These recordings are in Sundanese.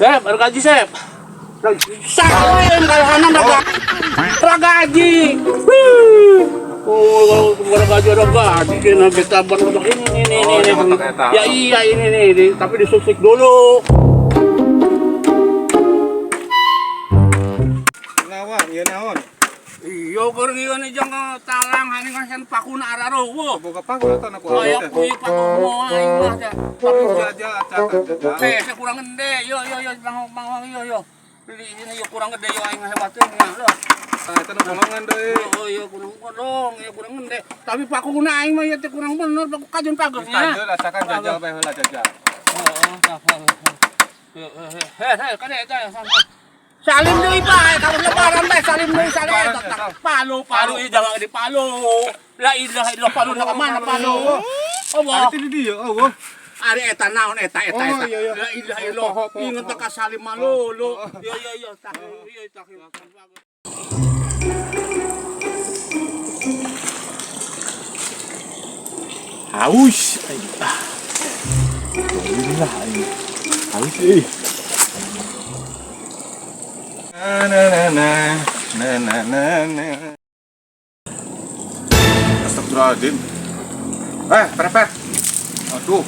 Sep, ada gaji, Sep. Salim kalahanan raga. Ragaji. Wih. Oh, kalau ada gaji kena kita baru ini Oh, ini. yang otak eta. Ya iya ini nih, tapi disusik dulu. Nawan, ieu naon? Iya, keur ieu nih jang talang hani kan sen pakuna ararowo. Boga paku eta na ku Oh, ya teh. kuy paku mo aing mah teh. Tapi jajal acakan jajal. Eh, saya kurang gede. Yo yo yo, bang bang bang, yo yo. Di ini yo kurang gede yo aing hebatnya ya. Loh. Tah eta nu bolongan deui. Oh iya kurang kodong, ya kurang gede. Tapi paku na aing mah ya teh kurang bener, paku kajun pageuhnya. Tajul acakan jajal bae heula jajal. Heeh, tah. Heh, heh, kade eta ya sampai. Salim deui bae, kalau lebaran bae salim deui salim eta tah. Palu, palu ieu jangan di palu. La ilaha illallah palu na ka mana palu. Oh, Ari teh di dieu eueuh. Ari eta naon eta eta Oh, eta. iya, iya. La ilaha illallah. Poho, poho, Inget poho. ka salim malulu. Yo yo yo tah. Iya tah. Haus. Ah. Alhamdulillah aing. Haus euy. Na na na na na na na na. Astagfirullahaladzim. Eh, prepet. Aduh.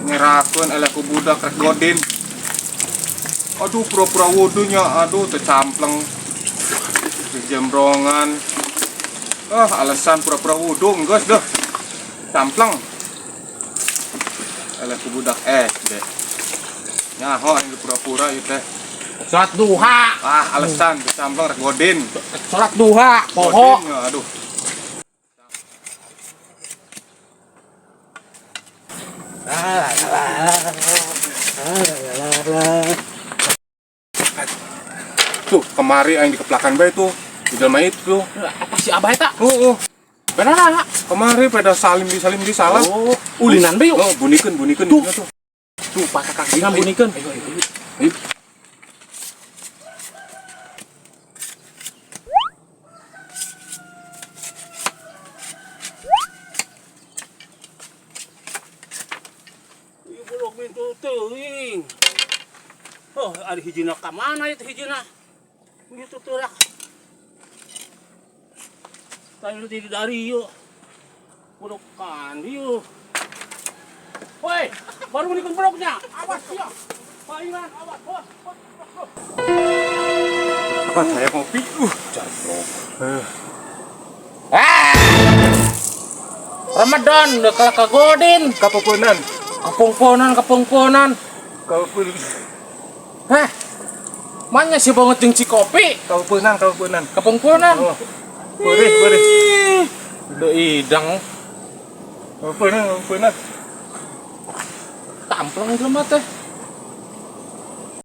Ngerakeun eleh ku budak rek godin. Aduh, pura-pura wudunya. Aduh, tecampleng. Jembrongan. Ah, alasan pura-pura wudu geus deh. Campleng. Eleh ku budak SD. Nyaho aing pura-pura ieu teh. Salat duha. Ah, alasan tecampleng rek godin. Salat duha, poho. Godin, aduh. Tuh, kemari aing dikeplakan bae tuh. Di dalam itu tuh. Apa si abah eta? Oh, oh. Benar lah. Kemari pada salim di salah. Oh, ulinan bae yuk. Oh, bunikeun bunikeun Tuh. tuh. Tuh, pak kakak gina bunikeun. Ayo, ayo, ayo. Ayo. Ieu bulog pintu teuing. Oh, ari hijina ka mana itu hijina? Itu turak. Tayo di dari yuk. Bulog kan yuk. Woi, baru bunikeun bulognya. Awas ya. Palingan awas. Awas. Awas. Apa saya ngopi? Jarblok. Ah! Ramadan udah kalah kagodin. Kapoponan. Kapungponan, kapungponan. Kapoponan. Heh. Mana sih banget jeung Cikopi? Kapoponan, kapoponan. Kapungponan. Oh. Boleh, boleh. Ih, udah idang. Kapoponan, kapoponan. Tampleng jelema teh.